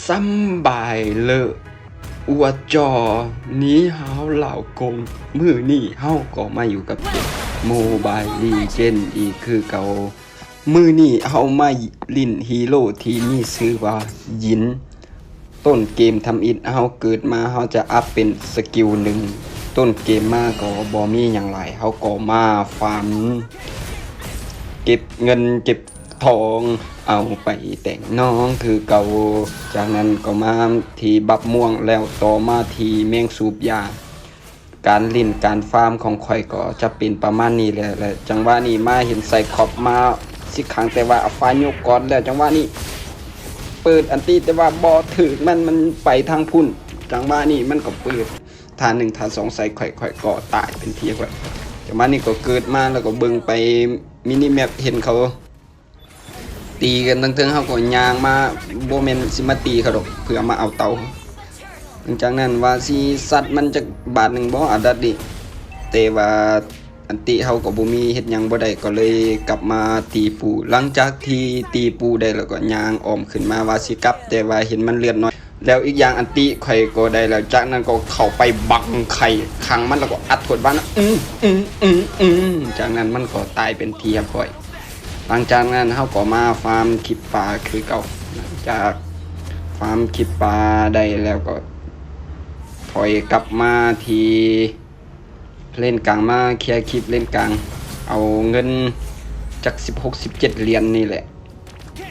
ສຳບາຍເລີ ອວດຈໍ ນີ້ຮາວລາວກົງ. ມື້ນີ້ເຮົາກໍມາຢູ່ກັບເກມ Mobile Legends ອີກຄືເກົ່າ. ມື້ນີ້ເຮົາມາຫຼິ້ນຮີໂຣທີ່ມີຊື່ວ່າຢິນ. ຕົ້ນເກມທຳອິດເຮົາເກີດມາ ເຮົາຈະອັບເປັນສະກິວໜຶ່ງ. ຕົ້ນເກມມາກໍບໍ່ມີຫຍັງຫຼາຍ ເຮົາກໍມາຟາມເກັບເງິນເກັບ ທອງເອົາໄປແຕ່ງນ້ອງຄືເກົ່າ. ຈາກນັ້ນກໍມາທີ່ບັບມ່ວງ ແລ້ວຕໍ່ມາທີ່ແມງສູບຢາ. ການຫຼິ້ນການຟາມຂອງຂ້ອຍກໍຈະເປັນປະມານນີ້ແຫຼະ ແລະ ຈັງຫວະນີ້ມາເຫັນໄຊຄອບມາຊິຂັງ ແຕ່ວ່າອາຟາຍົກກ່ອນ ແລ້ວຈັງຫວະນີ້ເປີດອັນຕິ ແຕ່ວ່າບໍ່ຖືກມັນ ມັນໄປທາງພຸ້ນ. ຈັງຫວະນີ້ມັນກໍເປີດ ທ່າໜຶ່ງທ່າສອງໃສ່ຂ້ອຍ ຂ້ອຍກໍຕາຍເປັນທີ່ຮຽບຮ້ອຍ. ຈັງຫວະນີ້ກໍເກີດມາ ແລ້ວກໍເບິ່ງໄປມິນິແມັບ ເຫັນເຂົາ ຕີກັນເທິງໆ ເຮົາກໍຍ່າງມາ ບໍ່ແມ່ນຊິມາຕີເຂົາດອກ ເພື່ອມາເອົາເຕົາ. ຫຼັງຈາກນັ້ນວ່າຊິຊັດມັນຈັກບາດໜຶ່ງບໍ່ ອາດັດນີ້ ແຕ່ວ່າອັນຕິເຮົາກໍບໍ່ມີ ເຮັດຫຍັງບໍ່ໄດ້ ກໍເລີຍກັບມາຕີປູ. ຫຼັງຈາກທີ່ຕີປູໄດ້ແລ້ວ ກໍຍ່າງອ້ອມຂຶ້ນມາວ່າຊິກັບ ແຕ່ວ່າເຫັນມັນເລືອດໜ້ອຍ ແລ້ວອີກຢ່າງອັນຕິຂ້ອຍກໍໄດ້ແລ້ວ. ຈາກນັ້ນກໍເຂົ້າໄປບັງໄຂ່ຂັງມັນ ແລ້ວກໍອັດໂທດບານ ອືມ ອືມ ອືມ ອືມ. ຈາກນັ້ນມັນກໍຕາຍເປັນທີ່ຮຽບຮ້ອຍ. ຫຼັງຈາກນັ້ນເຮົາກໍມາຟາມຄຣິບປາຄືເກົ່າ. ຫຼັງຈາກຟາມຄຣິບປາໄດ້ແລ້ວ ກໍຖອຍກັບມາທີ່ເລນກາງ ມາເຄຍຄຣິບເລນກາງ ເອົາເງິນຈັກສິບຫົກ ສິບເຈັດຫຼຽນນີ້ແຫຼະ.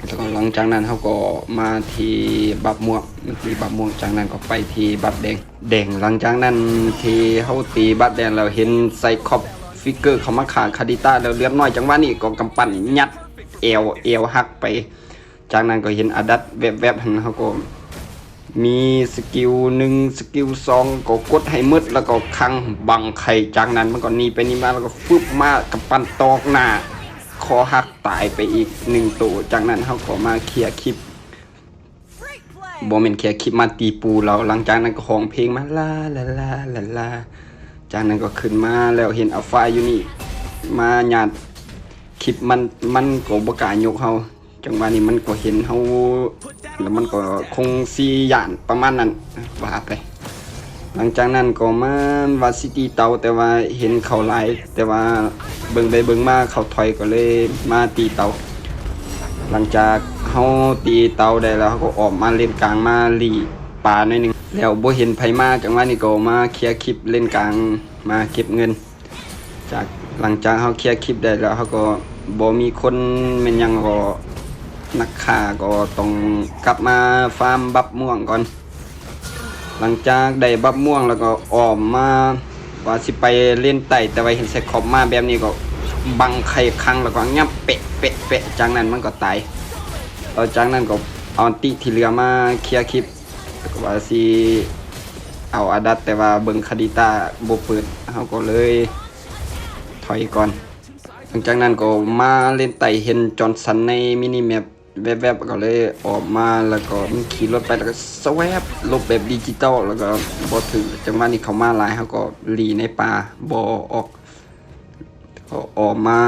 ແລ້ວກໍຫຼັງຈາກນັ້ນເຮົາກໍມາທີ່ບັບມ່ວງ ມາທີ່ບັບມ່ວງ. ຈາກນັ້ນກໍໄປທີ່ບັບແດງ ແດງ. ຫຼັງຈາກນັ້ນທີ່ເຮົາຕີບັບແດງແລ້ວ ເຫັນໄຊຄອບຟິກເກີເຂົ້າມາຂ້າງຄາດິຕ້າ ແລ້ວເລືອດໜ້ອຍ ຈັງຫວະນີ້ກໍກຳປັ້ນຍັດແອວ ແອວຫັກໄປ. ຈາກນັ້ນກໍເຫັນອາດັດແວບໆ ຫັ້ນ ເຮົາກໍມີສະກິວໜຶ່ງ ສະກິວສອງ ກໍກົດໃຫ້ໝົດ ແລ້ວກໍຂັງບັງໄຂ່. ຈາກນັ້ນມັນກໍໜີໄປໜີມາ ແລ້ວກໍຟຶບມາກຳປັ້ນຕອກໜ້າ ຄໍຫັກ ຕາຍໄປອີກໜຶ່ງໂຕ. ຈາກນັ້ນເຮົາກໍມາເຄຍຄຣິບ ບໍ່ແມ່ນເຄຍຄຣິບ ມາຕີປູລາວ. ຫຼັງຈາກນັ້ນກໍຮ້ອງເພງມາ ລາ ລາ ລາ ລາ ລາ. ຈາກນັ້ນກໍຂຶ້ນມາແລ້ວເຫັນອາຟາຢູ່ນີ້ ມາຍາດຄຣິບມັນ ມັນກໍບໍ່ກ້າຍົກເຮົາ. ຈັງຫວະນີ້ມັນກໍເຫັນເຮົາ ແລ້ວມັນກໍຄົງຊິຢ້ານປະມານນັ້ນ ວ່າໄປ. ຫຼັງຈາກນັ້ນກໍມາວ່າຊິຕີເຕົາ ແຕ່ວ່າເຫັນເຂົາຫຼາຍ ແຕ່ວ່າເບິ່ງໄປເບິ່ງມາເຂົາຖອຍ ກໍເລີຍມາຕີເຕົາ. ຫຼັງຈາກເຮົາຕີເຕົາໄດ້ແລ້ວ ເຮົາກໍອອກມາເລນກາງ ມາຫຼີ່ປ່າໜ້ອຍໜຶ່ງ ແລ້ວບໍ່ເຫັນໃຜມາ. ຈັງຫວະນີ້ກໍມາເຄຍຄຣິບເລນກາງ ມາເກັບເງິນ. ຈາກ ຫຼັງຈາກເຮົາເຄຍຄຣິບໄດ້ແລ້ວ ເຮົາກໍບໍ່ມີຄົນແມ່ນຫຍັງ ກໍນັກຂ້າກໍຕ້ອງກັບມາຟາມບັບມ່ວງກ່ອນ. ຫຼັງຈາກໄດ້ບັບມ່ວງແລ້ວກໍອ້ອມມາວ່າຊິໄປເລນໃຕ້ ແຕ່ວ່າເຫັນໄຊຄອບມາແບບນີ້ ກໍບັງໄຂ່ຂັງ ແລ້ວກໍຫຍັບແປະ ແປະ ແປະ. ຈາກນັ້ນມັນກໍຕາຍ. ແລ້ວຈາກນັ້ນກໍເອົາອັນຕິທີ່ເຫຼືອມາເຄຍຄຣິບ ກໍວ່າຊິເອົາອາດັດ ແຕ່ວ່າເບິ່ງຄາດິຕ້າບໍ່ເປີດ ເຮົາກໍເລີຍຖອຍກ່ອນ. ຫຼັງຈາກນັ້ນກໍມາເລນໃຕ້ ເຫັນຈອນສັນໃນມິນິແມັບແວບໆ ກໍເລີຍອອກມາ ແລ້ວກໍມັນຂີ່ລົດໄປ ແລ້ວກໍສະແວບ ຫຼົບແບບດິຈິຕອລ ແລ້ວກໍບໍ່ຖືກ. ຈັງຫວະນີ້ເຂົາມາຫຼາຍ ເຮົາກໍຫຼີ່ໃນປ່າ ບໍ່ອອກ. ກໍອອກມາ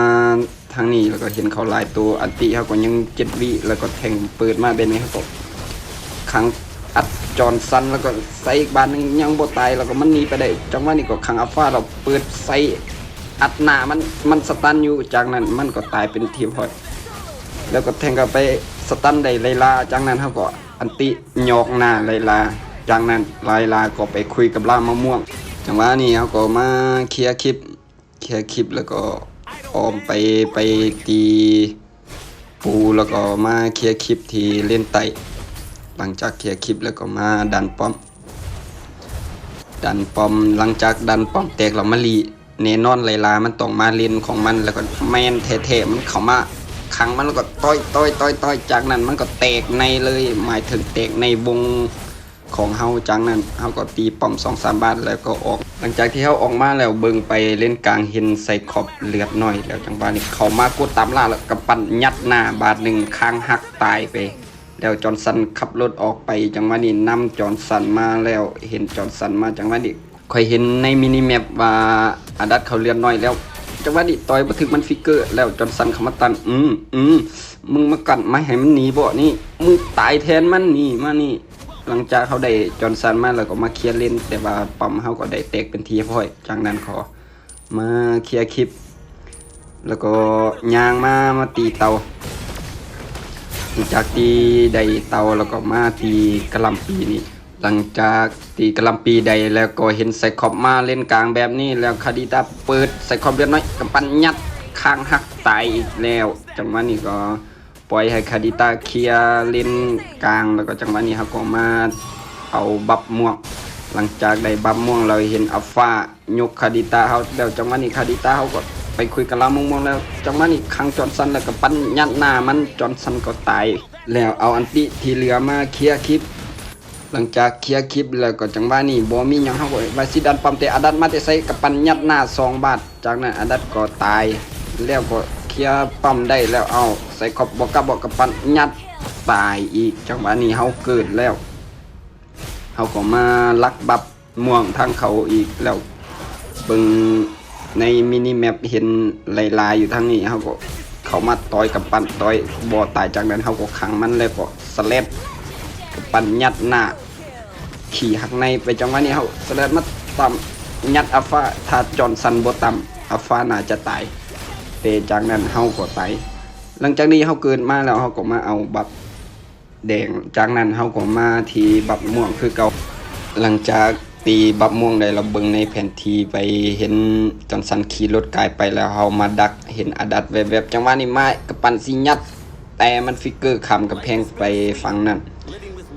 ທາງນີ້ ແລ້ວກໍເຫັນເຂົາຫຼາຍໂຕ ອັນຕິເຮົາກໍຍັງເຈັດວິ ແລ້ວກໍແທງເປີດມາແບບນີ້ ເຮົາກໍຂັງອັດຈອນສັນ ແລ້ວກໍໃສ່ອີກບາດໜຶ່ງ ຍັງບໍ່ຕາຍ ແລ້ວກໍມັນໜີໄປໄດ້. ຈັງຫວະນີ້ກໍຂັງອາຟາ ແລ້ວເປີດໃສ່ອັດໜ້າມັນ ມັນສະຕັນຢູ່. ຈາກນັ້ນມັນກໍຕາຍເປັນທີ່ຮຽບຮ້ອຍ ແລ້ວກໍແທງເຂົ້າໄປສະຕັນໄດ້ໄລລາ. ຈາກນັ້ນເຮົາກໍອັນຕິຫຍອກໜ້າໄລລາ. ຈາກນັ້ນໄລລາກໍໄປຄຸຍກັບລາມະມ່ວງ. ຈັງຫວະນີ້ເຮົາກໍມາເຄຍຄຣິບ ເຄຍຄຣິບ ແລ້ວກໍອ້ອມໄປ ໄປຕີປູ ແລ້ວກໍມາເຄຍຄລິບທີ່ເລນໃຕ້. ຫຼັງຈາກເຄຍຄລິບແລ້ວກໍມາດັນປ້ອມ ດັນປ້ອມ. ຫຼັງຈາກດັນປ້ອມແຕກແລ້ວມາລີ້ ແນ່ນອນໄລລາມັນຕ້ອງມາເລນຂອງມັນ ແລ້ວກໍແມ່ນແທ້ໆ ມັນເຂົ້າມາຂັງມັນ ແລ້ວກໍຕ່ອຍໆໆໆ ຈາກນັ້ນມັນກໍແຕກໃນເລີຍ ໝາຍເຖິງແຕກໃນວົງ ຂອງເຮົາ. ຈາກນັ້ນເຮົາກໍຕີປ້ອມສອງສາມບາດແລ້ວກໍອອກ. ຫຼັງຈາກທີ່ເຮົາອອກມາແລ້ວ ເບິ່ງໄປເລນກາງເຫັນໄຊຄອບເລືອດໜ້ອຍແລ້ວ ຈັງຫວະນີ້ເຂົ້າມາກົດຕາມລ່າ ແລ້ວກຳປັ້ນຍັດໜ້າບາດໜຶ່ງ ຄາງຫັກຕາຍໄປ. ແລ້ວຈອນສັນຂັບລົດອອກໄປ ຈັງຫວະນີ້ນຳຈອນສັນມາແລ້ວ ເຫັນຈອນສັນມາ ຈັງຫວະນີ້ຂ້ອຍເຫັນໃນມິນິແມັບວ່າອາດັດເຂົາເລືອດໜ້ອຍແລ້ວ ຈັງຫວະນີ້ຕ່ອຍບໍ່ຖືກມັນຟິກເກີ ແລ້ວຈອນສັນເຂົ້າມາຕັນ ອືມ ອືມ ມຶງມາກັນມາໃຫ້ມັນໜີບໍ່ນີ້ ມຶງຕາຍແທນມັນນີ້ ມານີ້. ຫຼັງຈາກເຮົາໄດ້ຈອນສັນມາ ແລ້ວກໍມາເຄຍເລນ ແຕ່ວ່າປ້ອມເຮົາກໍໄດ້ແຕກເປັນທີ່ຮຽບຮ້ອຍ. ຈາກນັ້ນກໍມາເຄຍຄລິບ ແລ້ວກໍຍ່າງມາ ມາຕີເຕົາ. ຫຼັງຈາກຕີໄດ້ເຕົາ ແລ້ວກໍມາຕີກະຫຼ່ຳປີນີ້. ຫຼັງຈາກຕີກະຫຼ່ຳປີໄດ້ແລ້ວ ກໍເຫັນໄຊຄອບມາເລນກາງແບບນີ້ ແລ້ວຄາດິຕາເປີດ ໄຊຄອບລຽບນ້ອຍ ກຳປັ່ນຍັດ ຄາງຫັກຕາຍອີກແລ້ວ. ຈັງຫວະນີ້ກໍ ປ່ອຍໃຫ້ຄາດິຕາເຄຍເລນກາງ ແລ້ວກໍຈັງຫວະນີ້ເຮົາກໍມາເອົາບັບມ່ວງ. ຫຼັງຈາກໄດ້ບັບມ່ວງແລ້ວ ເຫັນອາຟາຍົກຄາດິຕາເຮົາ ແລ້ວຈັງຫວະນີ້ຄາດິຕາເຮົາກໍໄປຄຸຍກັບລາວມ່ວງໆ ແລ້ວຈັງຫວະນີ້ຂັງຈອນສັນ ແລ້ວກໍປັ່ນຍັດໜ້າມັນ ຈອນສັນກໍຕາຍ. ແລ້ວເອົາອັນຕິທີ່ເຫຼືອມາເຄຍຄລິບ. ຫຼັງຈາກເຄຍຄລິບແລ້ວກໍຈັງຫວະນີ້ບໍ່ມີຫຍັງ ເຮົາກໍວ່າຊິດັນປ້ອມ ແຕ່ອາດັດມາແຕ່ໃສ ກະປັ່ນຍັດໜ້າສອງບາດ. ຈາກນັ້ນອາດັດກໍຕາຍ ແລ້ວກໍເຄຍປ້ອມໄດ້ແລ້ວ ເອົາ ໄຊຄອບບໍ່ກັບບໍ່ ກະປັ່ນຍັດຕາຍອີກ. ຈັງຫວະນີ້ເຮົາເກີດແລ້ວ ເຮົາກໍມາລັກບັບມ່ວງທາງເຂົາອີກແລ້ວ. ເບິ່ງໃນມິນິແມັບເຫັນໄລລາຢູ່ທາງນີ້ ເຮົາກໍເຂົ້າມາຕ່ອຍ ກຳປັ່ນຕ່ອຍບໍ່ຕາຍ. ຈາກນັ້ນເຮົາກໍຂັງມັນ ແລ້ວກໍສະແລັດ ກຳປັ່ນຍັດໜ້າ ຂີ້ຫັກໃນໄປ. ຈັງຫວະນີ້ເຮົາສະແລັດມາຕຳ ຍັດອາຟາ ຖ້າຈອນສັນບໍ່ຕຳ ອາຟາໜ້າຈະຕາຍ ແຕ່ຈາກນັ້ນເຮົາກໍຕາຍ. ຫຼັງຈາກນີ້ເຮົາເກີດມາແລ້ວ ເຮົາກໍມາເອົາບັບແດງ ຈາກນັ້ນເຮົາກໍມາທີ່ບັບມ່ວງຄືເກົ່າ. ຫຼັງຈາກຕີບັບມ່ວງໄດ້ ເຮົາເບິ່ງໃນແຜນທີ່ໄປເຫັນຈອນສັນຂີ່ລົດກາຍໄປ ແລ້ວເຮົາມາດັກ ເຫັນອາດັດແວບໆ. ຈັງຫວະນີ້ມາກະປັ່ນຊິຍັດ ແຕ່ມັນຟິກເກີຂ້າມກຳແພງໄປຝັ່ງນັ້ນ.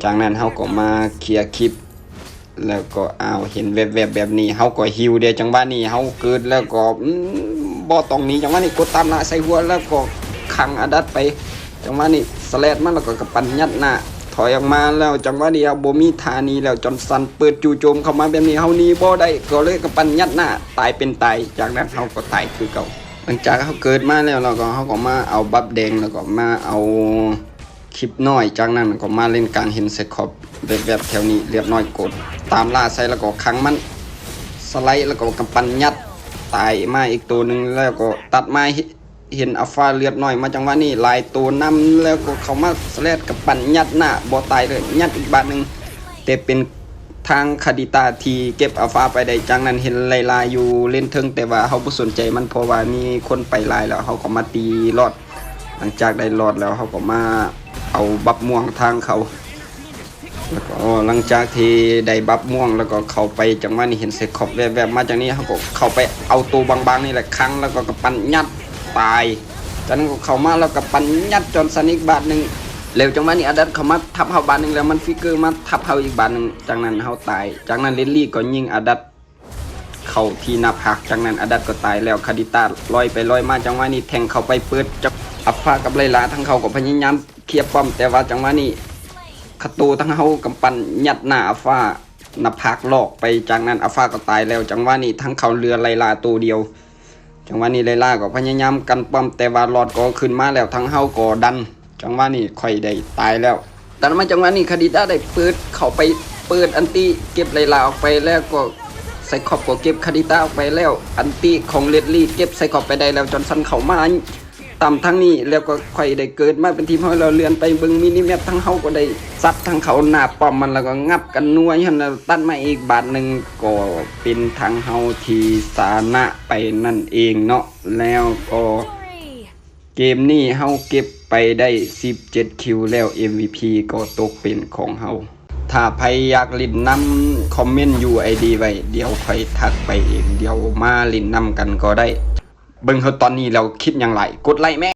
ຈາກນັ້ນເຮົາກໍມາເຄຍຄລິບ ແລ້ວກໍ ອ້າວ ເຫັນແວບໆແບບນີ້ ເຮົາກໍຫິວເດ້. ຈັງຫວະນີ້ເຮົາເກີດແລ້ວກໍ ອືມ ບໍ່ຕ້ອງໜີ. ຈັງຫວະນີ້ກົດຕາມໜ້າໃສ່ຫົວ ແລ້ວກໍຂັງອາດັດໄປ. ຈັງຫວະນີ້ສະແລັດມາ ແລ້ວກໍກະປັ່ນຍັດໜ້າ ຖອຍອອກມາແລ້ວ. ຈັງຫວະນີ້ເຮົາບໍ່ມີທ່າໜີແລ້ວ ຈອນສັນເປີດຈູ່ໂຈມເຂົ້າມາແບບນີ້ ເຮົາໜີບໍ່ໄດ້ ກໍເລີຍກະປັ່ນຍັດໜ້າ ຕາຍເປັນຕາຍ. ຈາກນັ້ນເຮົາກໍຕາຍຄືເກົ່າ. ຫຼັງຈາກເຮົາເກີດມາແລ້ວ ແລ້ວກໍເຮົາກໍມາເອົາບັບແດງ ແລ້ວກໍມາເອົາ ຄລິບນ້ອຍ. ຈາກນັ້ນກໍມາເລນກາງ ເຫັນໄຊຄອບແວບໆແຖວນີ້ ລຽບນ້ອຍກົດຕາມລ່າໃສ່ ແລ້ວກໍຂັງມັນ ສະໄລ ແລ້ວກໍກຳປັ່ນຍັດ ຕາຍມາອີກໂຕໜຶ່ງ. ແລ້ວກໍຕັດມາເຫັນອາຟາລຽບນ້ອຍມາ ຈັງຫວະນີ້ຫຼາຍໂຕນຳ ແລ້ວກໍເຂົ້າມາສະແລັດ ກຳປັ່ນຍັດໜ້າ ບໍ່ຕາຍເລີຍ ຍັດອີກບາດໜຶ່ງ ແຕ່ເປັນທາງຄາດິຕາທີ່ເກັບອາຟາໄປໄດ້. ຈາກນັ້ນເຫັນໄລລາຢູ່ເລນເທິງ ແຕ່ວ່າເຮົາບໍ່ສົນໃຈມັນ ເພາະວ່າມີຄົນໄປຫຼາຍແລ້ວ ເຮົາກໍມາຕີລອດ. ຫຼັງຈາກໄດ້ລອດແລ້ວ ເຮົາກໍມາເອົາບັບມ່ວງທາງເຂົາ ແລ້ວກໍຫຼັງຈາກທີ່ໄດ້ບັບມ່ວງ ແລ້ວກໍເຂົ້າໄປ ຈັງຫວະນີ້ເຫັນໄຊຄອບແວບໆມາ. ຈາກນີ້ເຮົາກໍເຂົ້າໄປເອົາໂຕບາງໆນີ້ແຫຼະຂັງ ແລ້ວກໍກຳປັ່ນຍັດຕາຍ. ຈາກນັ້ນກໍເຂົ້າມາ ແລ້ວກຳປັ່ນຍັດຈອນສັນອີກບາດໜຶ່ງ ແລ້ວຈັງຫວະນີ້ອາດັດເຂົ້າມາທັບເຮົາບາດໜຶ່ງ ແລ້ວມັນຟິກເກີມາທັບເຮົາອີກບາດໜຶ່ງ. ຈາກນັ້ນເຮົາຕາຍ. ຈາກນັ້ນເລນລີກໍຍິງອາດັດ ເຂົ້າທີ່ໜ້າຜາກ. ຈາກນັ້ນອາດັດກໍຕາຍແລ້ວ ຄາດິຕາລອຍໄປລອຍມາ ຈັງຫວະນີ້ແທງເຂົ້າໄປເປີດ ອາຟາກັບໄລລາ ທາງເຂົາກໍພະຍາຍາມເຄຍປ້ອມ ແຕ່ວ່າຈັງຫວະນີ້ຄາໂຕທາງເຮົາກຳປັ່ນຍັດໜ້າອາຟາ ໜ້າຜາກລອກໄປ. ຈາກນັ້ນອາຟາກໍຕາຍແລ້ວ. ຈັງຫວະນີ້ທາງເຂົາເຫຼືອໄລລາໂຕດຽວ. ຈັງຫວະນີ້ໄລລາກໍພະຍາຍາມກັນປ້ອມ ແຕ່ວ່າລອດກໍຂຶ້ນມາແລ້ວ ທາງເຮົາກໍດັນ. ຈັງຫວະນີ້ຂ້ອຍໄດ້ຕາຍແລ້ວ. ຕັດມາຈັງຫວະນີ້ຄາດິຕາໄດ້ເປີດເຂົ້າໄປ ເປີດອັນຕິເກັບໄລລາອອກໄປ ແລ້ວກໍໄຊຄອບກໍເກັບຄາດິຕາອອກໄປແລ້ວ. ອັນຕິຂອງເລນລີເກັບໄຊຄອບໄປໄດ້ແລ້ວ. ຈອນສັນເຂົ້າມາຕຳທາງນີ້ ແລ້ວກໍຂ້ອຍໄດ້ເກີດມາເປັນທີມເຮົາແລ້ວ. ເລື່ອນໄປເບິ່ງມິນິແມັບ ທາງເຮົາກໍໄດ້ຊັດທາງເຂົາໜ້າປ້ອມມັນ ແລ້ວກໍງັບກັນນົວຢູ່ຫັ້ນ ແລ້ວຕັດມາອີກບາດໜຶ່ງ ກໍເປັນທາງເຮົາທີ່ຊະນະໄປນັ້ນເອງເນາະ. ແລ້ວກໍ ເກມນີ້ເຮົາເກັບໄປໄດ້ສິບເຈັດຄິວແລ້ວ ເອັມວີພີກໍຕົກເປັນຂອງເຮົາ. ຖ້າໃຜຢາກຫຼິ້ນນຳ ຄອມເມັນຢູໄອດີໄວ້ ດຽວຂ້ອຍທັກໄປເອງ ດຽວມາຫຼິ້ນນຳກັນກໍໄດ້. ເບິ່ງເຮົາຕອນນີ້ແລ້ວຄິດຫຍັງຫຼາຍ ກົດໄລແມ້